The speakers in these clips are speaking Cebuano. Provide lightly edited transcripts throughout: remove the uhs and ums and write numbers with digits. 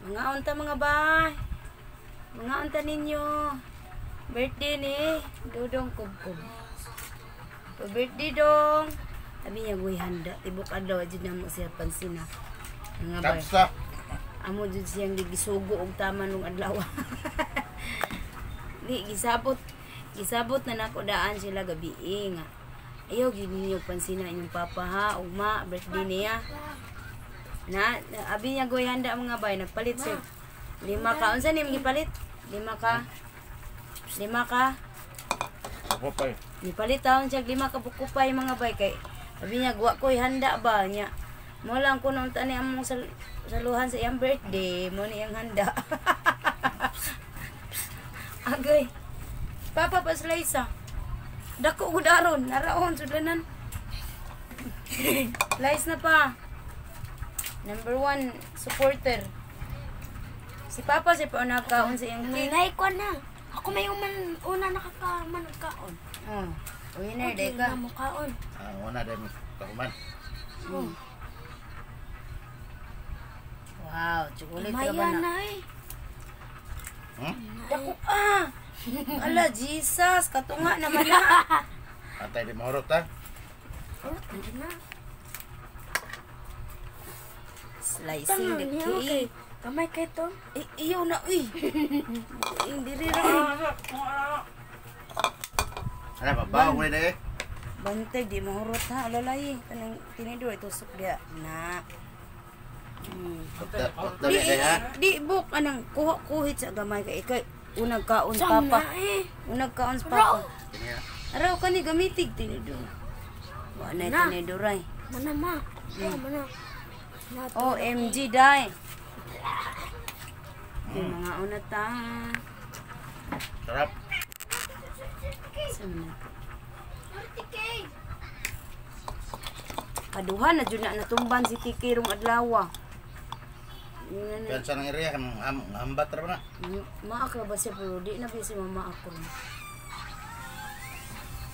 Mga unta, mga bay. Mga unta ninyo. Birthday ni Dodong Kubkub. Pa birthday, Dong. Sabi niya, "Guy, handa." Tibok adlaw jud na mo siya pansina. Mga bay. Tapsa. Amo jud siyang gisugo og tama nung adlaw. Di gisabot. Gisabot na nako daan sila gabi eh, nga. Ayaw gyud ninyo pansina inyong papa ha, ugma birthday niya. Na, abi niya goy handa, mga bay, nagpalit siya. Lima ka, unsa ni gipalit? Lima ka. Lima ka. Kopay. Nipalit taon siya lima ka bukupay, mga bay, kay sabi niya guwa ko'y handa ba niya. Mo lang kuno unta ni among saluhan sa iyang birthday, mo ni iyang handa. Agay. Papa pa slice ah. Dako gud aron, naraon sudlanan. Slice na pa. Number one supporter. Si Papa si pa nakaon sa iyang cake. Nanay ko na. Ako may uman, una nakakaman kaon. Oh. Winner day ka. Na mo kaon. Ah, una dai mo. Takuman. Wow, chocolate ra ba Maya na? Na eh. Hmm? Dako ah. Ala Jesus, katunga naman na. Antay di mahurot ha. Oh, na. Slicing the cake. Kamay kay to. Eh, iyo na uy. Hindi rin ra. Ana babaw ko ni eh. Bantay di mahurot ha, alalay. Kanang tinidor itusok diha. Na. Dali Di, dai ha. di buk anang kuha kuhit sa gamay kay ikay unag kaon Sam papa. na eh. Unag kaon sa papa. Kini ha. Araw ka ni gamitig tinidor. Wa na Na. tinidor ay. Mana ma. Oh, mana. Na to. OMG dai. Yung mga una ta. Sarap. Sa mga Kaduha na jud na natumban si Tiki rong adlaw. Yun na. Kan sa nang area hambat ra ba na. Maak ra ba siya pero di na ba si mama ako.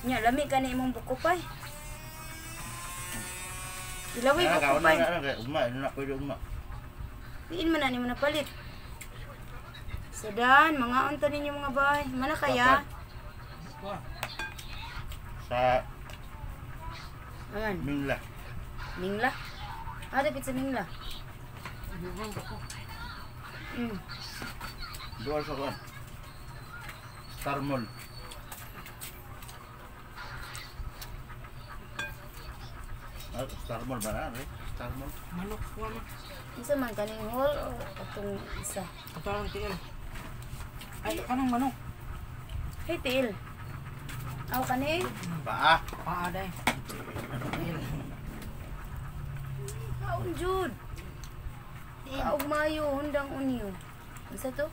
Nya lami ka ni imong bukupay. Ilawi Ah, kaon bukupay. na na ugma, na pwede ugma. Diin man na nimo napalit. Sadan, mga unta ninyo, mga bay. Mana kaya? Sa Aman, Mingla. Mingla. Ah, dapit sa Mingla. Dual sa kuan. Star Mall. Ah, Star Mall ba na? Eh? Star Mall. Manok ko man. Unsa man kaning hall o atong isa? Ato lang tiil. Ay, kanang manok. Hey, tiil. Aw kani? Paa. Paa day. Tiil. Kaon jud. Kaog mayo hundang unyo. Unsa to?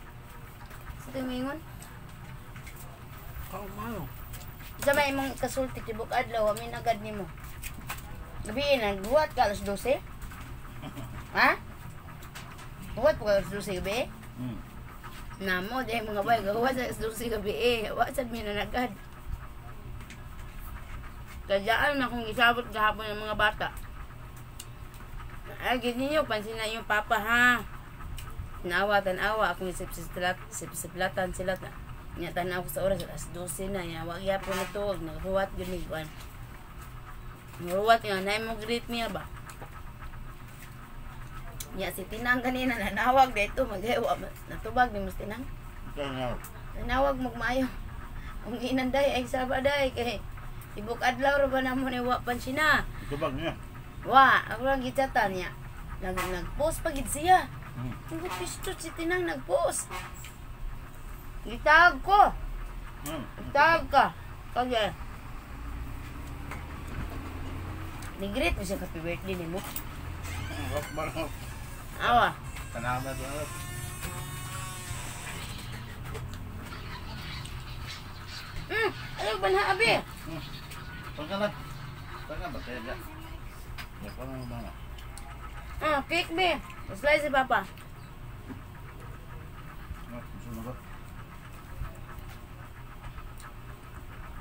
Sa to mingon? Kaon mayo. Sa may imong kasulti tibok adlaw amin agad nimo. Gabi nagbuhat ka alas 12? Ha? Buhat po ka alas 12 gabi? Hmm. Namo, di mga bay, gawa sa alas 12 gabi eh. Wa sad mi nanagad. Kadyaan na kung isabot gahapon ng mga bata. Ay, gid ninyo, pansin na yung papa ha. Nawa, tanawa, akong isip-siplatan sila. Nya tanaw ko sa oras, alas 12 na. Nya, wag yapon na tuwag, naghuwat yun ni Juan. Naghuwat nga, na mo greet niya ba? Nya, si Tinang kanina, nanawag dito, maghewa, natubag ni Mas Tinang. Ikaw nga. Nanawag magmayo. Ang inanday ay saba day kay tibok adlaw ra ba namo ni wa pansina. Tubag niya. Wa, ako lang gichatan niya. Nag-post pa gid siya. Ang pistot si Tinang nag-post. Gitag ko. Gitag ka. Kaya. Ni-greet mo siya happy birthday nimo. Awa. Tanaw na to. Ayaw ba na abi? Pagka lang. Pagka ba kaya dyan? May pa mga mga. Ah, cake be. Slice si Papa. Gusto mo ba?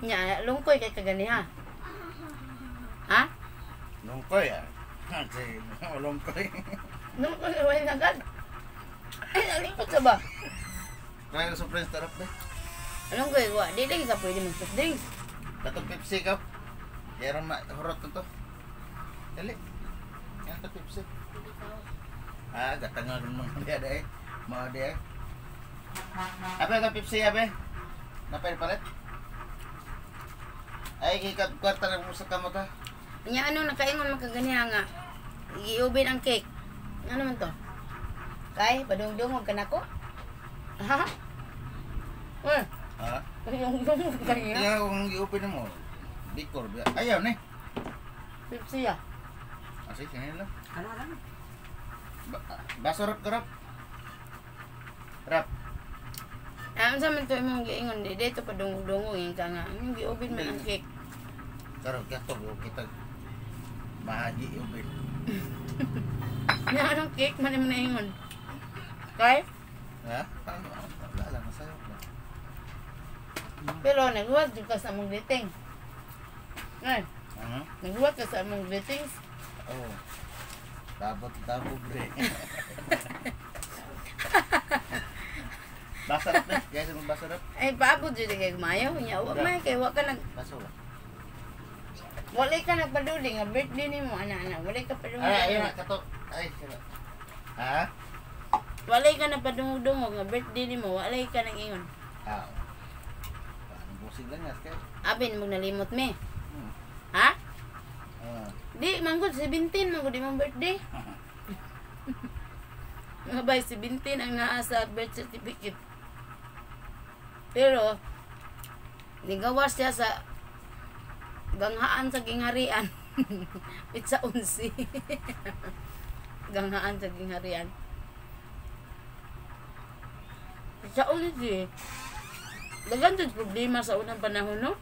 Nya, lungkoy kay kagani ha. Ha? Lungkoy ah. Kasi, lungkoy. Lungkoy wala na agad. Ay, nalikot sa ba? Kaya sa friends tarap ba? Anong gawin? Di lagi ka pwede mag soft drinks. Katong Pepsi ka. Kaya ron hurot na to. Dali. Yan ka Pepsi. Ah, gatangal ng mga diya eh. Mga diya eh. Abe, ka Pepsi, abe. Napay palit. Ay, gikat kwarta lang mo sa kamot ha. Nya ano nakaingon man kaganiha nga. Giubin ang cake. Ano man to? Kay padungdungog ka nako? Ha? Uy, Ha? padungdungog ka niya. Kaya kung i-open mo, Bicor, ayaw ni. Pepsi ah. Asi, sinin lang. Ano, ano? Baso rap ka rap. Rap. Ah, unsa man to imong giingon di dito padungog-dungog yung ka nga. Anong giubin man ang cake? Karon kato kita mahagi ubin. Nya anong cake man imong naingon? Kay? Ha? Ano? Wala lang masayop na. Pero nagluwat jud ka sa among greeting. Ngay, Ano? nagluwat ka sa among greetings. Oh. Dabot dabog bre. Basa rap eh. Guys, anong basa rap? Ay paabot jud kay mayo nya wa may kay wa ka nag Baso ba? wala ka nagpaduli nga birthday nimo ana-ana. Wala ka padungog. Ay, ayun na kato. Ay, sila. Ha? Wala ka nagpadungog-dungog nga birthday nimo, wala ka nang ingon. Ah. Anong busig lang yan, kay. Abi mo nalimot me. Hmm. Ha? Ah. Di manggod 17 manggod imong birthday. Mga bay 17 ang naa sa birth certificate. Pero nigawas siya sa ganghaan sa gingharian. Pizza 11. Ganghaan sa gingharian. Pizza 11. Dagan jud problema sa unang panahon, no?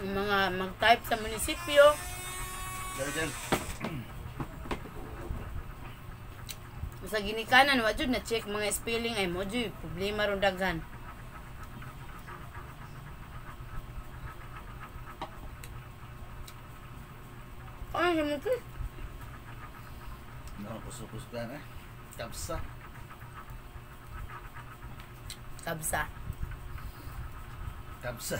Ang mga mag-type sa munisipyo. Dali dyan. Sa ginikanan, wa jud na check mga spelling ay mo jud problema ron daghan. Ay, mo ko. No, kusog-kusog ka na. Kabsa. Kabsa. Kabsa.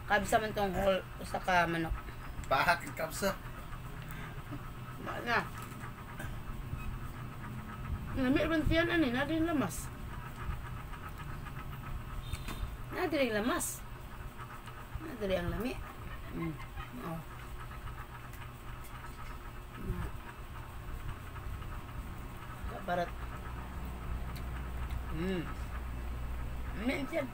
Kabsa man tong whole usa ka manok. Bahak ang kabsa. Ba na. Nami ron tiyan ani na din lamas. Na diri lamas. Na diri ang lami. Oh. Barat. Lami ang tiyan.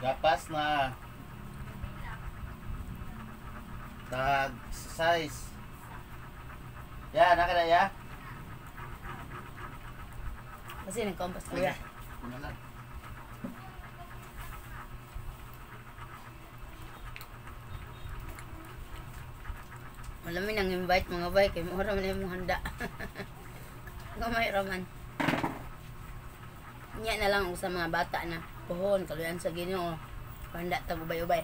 Gapas na. Tag size. Ya, naka na ya. Kasi nagkompas kuya. Una lang. Wala mi nang invite mga bay kay mura man imong handa. Gamay ra man. Nya na lang sa mga bata na puhon kaluyan sa Ginoo. Handa tag ubay-ubay.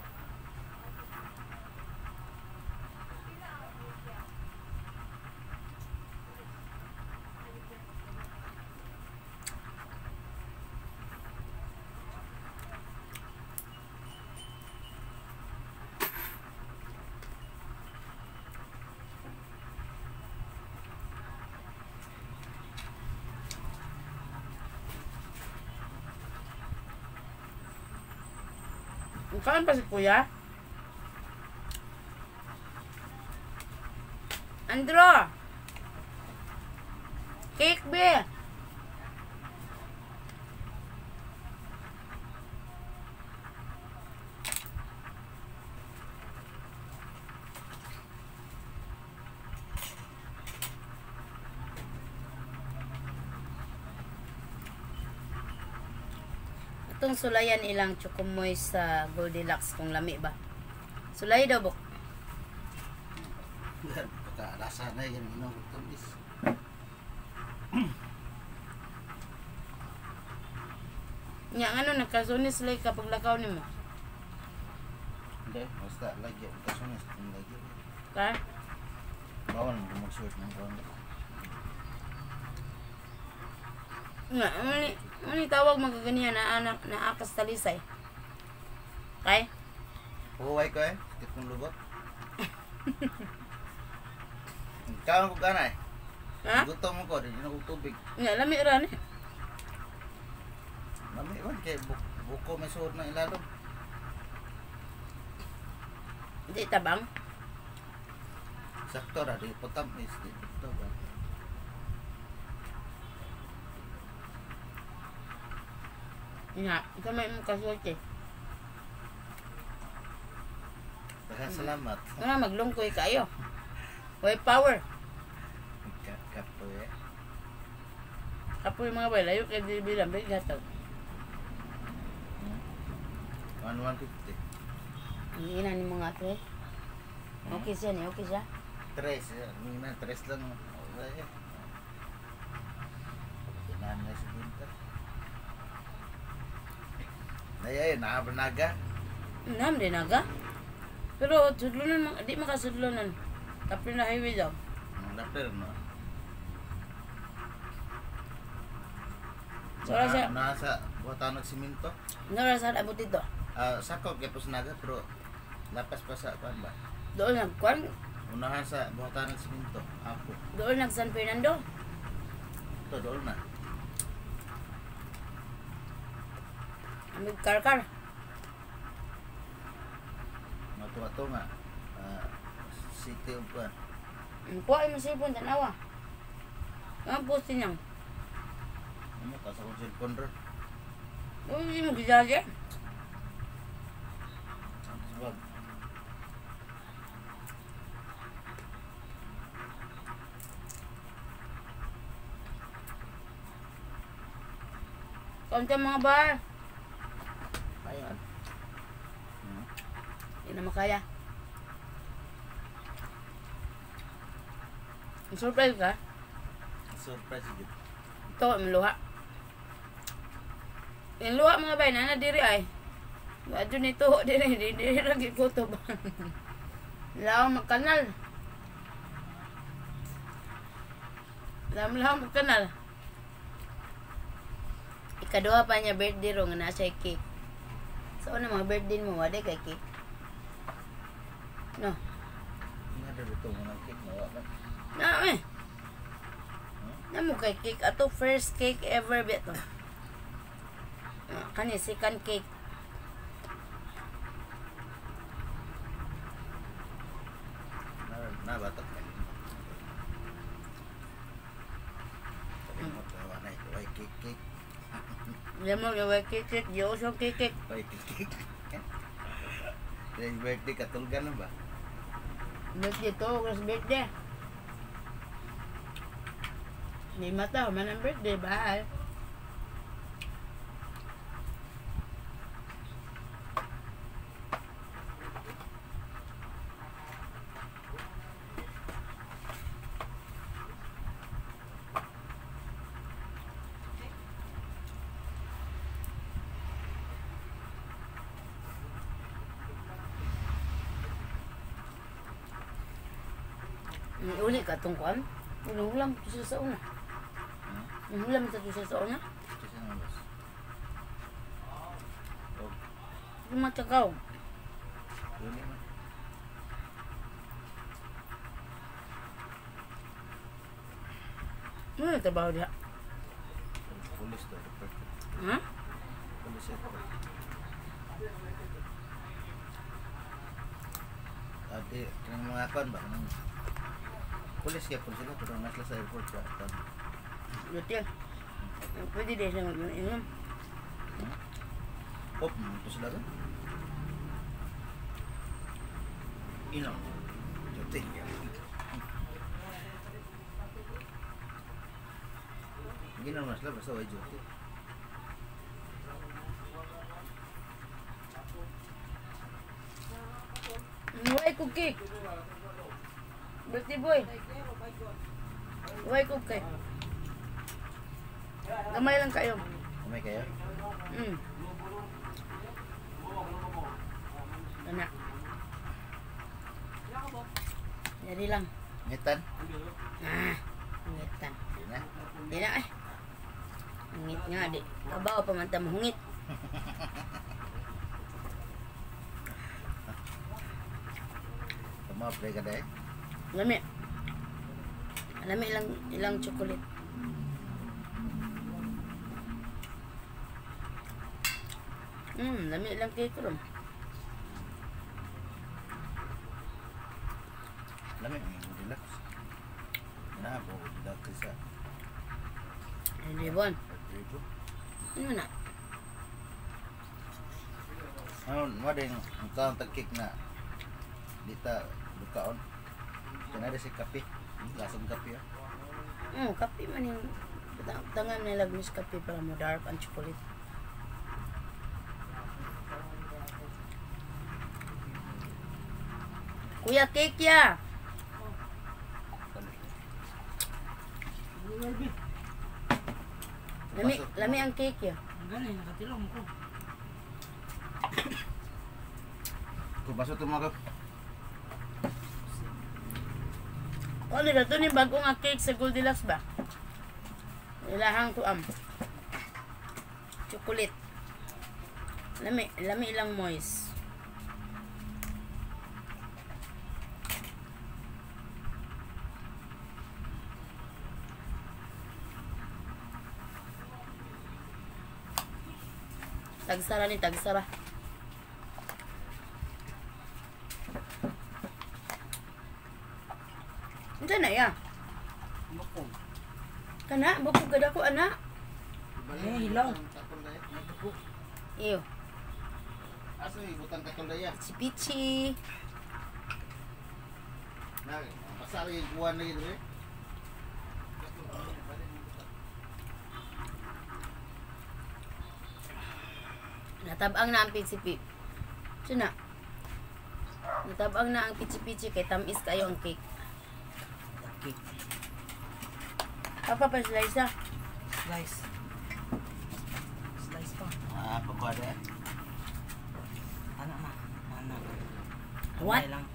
Kain pa si Kuya? Andro! Cake, be! Itong sulayan ilang chukumoy sa Goldilocks kung lami ba. Sulay daw bok. Pagka-lasa na yan, inom tamis. Nya ngano nagkasunis lay kapag lakaw nimo. Hindi, basta lagi ang kasunis. Kung lagi. Ka? Kawan, mag-short ng kawan. Nga, ano tawag magaganiya na anak na akas talisay. Kay? Huway ko eh. Sakit kong lubot. Kawan ko gana eh. Ha? Gutom ko, di na ko tubig. Nga, lami ra ni. Lami man kay buko may suod ng ilalom. Di tabang. Sakto ra di putam is di putam. Nga, ito may imong kasulti. Daghang salamat. Nga, maglungkoy kayo. Way power. Kapoy eh. Kapoy mga bay, layo kay dili bilang bay gatag. 1,150. Ang ina ni mga ato eh. Okay siya ni, okay siya. Tres, eh. Tres lang. Okay. Tinahan nga si Gunter. Ay, naga. Nam din naga. Pero sudlonon, di makasudlonon. Tapos na highway daw. Ang lapir, no? So, wala siya. Nasa buhatan ng simento. Nara sa abot dito. Sakop kaya po sa naga, pero lapas pa sa kuan ba? Doon nagkuan, Unahan sa buhatan ng simento. Ako. doon nag San Fernando. Ito, doon na. Amig karkar. Matuwa-to nga. City of kuan. Ang kuha mo cellphone tanawa. Ang poste niyang. Ano, taas akong cellphone ron. Uy, mo gidalya. Sabag. Kaunti mga bar. Kaya. Hindi na makaya. Surprise ka? Surprise yun. Ito, ang luha. Yung luha mga bay, nana diri ay. Wadyo nito, diri, diri, diri, lagi ko to ba. Laong magkanal. Laong magkanal. Ikaduha pa niya birthday ro nga naa siya cake. So ano mga birthday mo, wala kay cake? No. Nga dito mo ng cake, nawa ba? Na eh. Na mo kay cake ato first cake ever ba to. Kani second cake. Na ba to? Kalimot na na ito ay cake cake. Di mo gawin cake cake, di usong cake cake. Ay cake cake. Dahil birthday katulgan na ba? Birthday to, oras birthday. Di mata, man ang birthday, bye. Uli ka tong kuan. Ulam to siya sa una. Ulam sa to siya sa una. Lumatagaw. Ano yung trabaho diha? Police to. Ha? Police airport. Ate, kanang mga kuan ba? Kanang police kaya po sila, pero nasa sa airport ba? Buti. Pwede din sila mag-inom. Pop, ito sila rin. Inom. Juti. Ginom na sila, basta way duty. Way ko cake. Birthday boy. Way ko cake. Gamay lang kayo. Gamay kayo? Ana. Dari lang. Ngitan. Ah, hungitan. Di na. Di na eh. Hungit nga di. Kabaw pa man ta mahungit. Tama pre ka dai. Lami. Lami ilang ilang chocolate. Lami ilang cake ron. Lami ang deluxe. Na bo deluxe sa Ribbon. Ribo. Ano na? Ano mo din ang taong tag-cake na dita bukaon. Kanada si kape. Lasang kape ah. Kape man yung tangan nila mis kape para mo dark ang chocolate. Kuya, cake ya. Lami, lami ang cake ya. Ang galing, nakatilong ko. Kubaso to mga Ano na to ni bago nga cake sa Goldilocks ba? Ilahang ko am. Chocolate. Lami, lami ilang moist. Tagsara ni tagsara. Unsa na ya? Bukog. Kana bukog gud ako ana. Eh, hilaw. Iyo, Asa ibutang katol daya? si Pichi. Na pasali kuan lagi dre. Natabang na ang pichi-pichi. Sina? Natabang na ang pichi-pichi kay tamis kayo ang cake. Cake. Papa pa slice ah. Slice. Slice pa. Ah, pagkuha daya. Ana na. Ana. What? Gamay lang.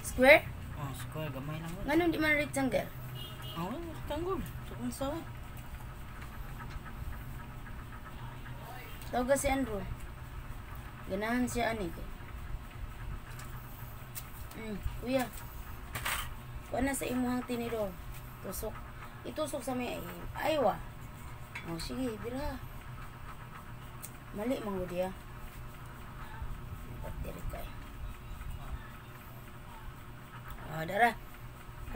Square? Oh, square. Gamay lang. Nganong di man rectangle? Oh, rectangle. Sa kung sawa. Tawag si Andrew. Ganahan siya ani kay. Kuya. Kuha na sa imuhang tinidor. Tusok. Itusok sa may aywa. Oh, sige, bira. Mali man gud ya. Diri kay. Oh, dara.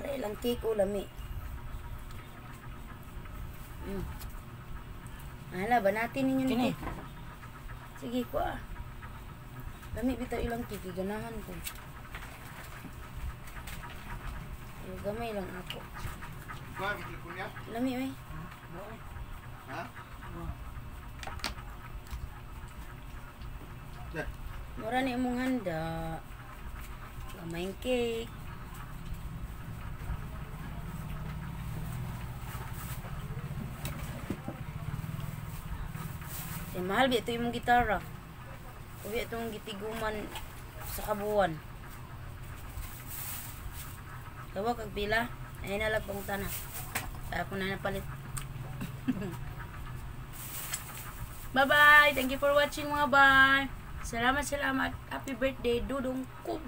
Ara ilang cake o lami. Hala, banatin ninyo ni Kini. cake. Sige, kuha. Lami bitaw ilang cake, ganahan ko. Ay, gamay lang ako. Kuha kunya. Lami oy. Ha? Dah. Mura ni imong handa. Gamay ang cake. Eh, mahal ba ito imong gitara? Ubi itong gitiguman sa kabuan. Gawa kag pila? Ay nalag pangutana. Ako na napalit. Bye-bye! Thank you for watching mga bye! Salamat, salamat. Happy birthday, Dudong Kub.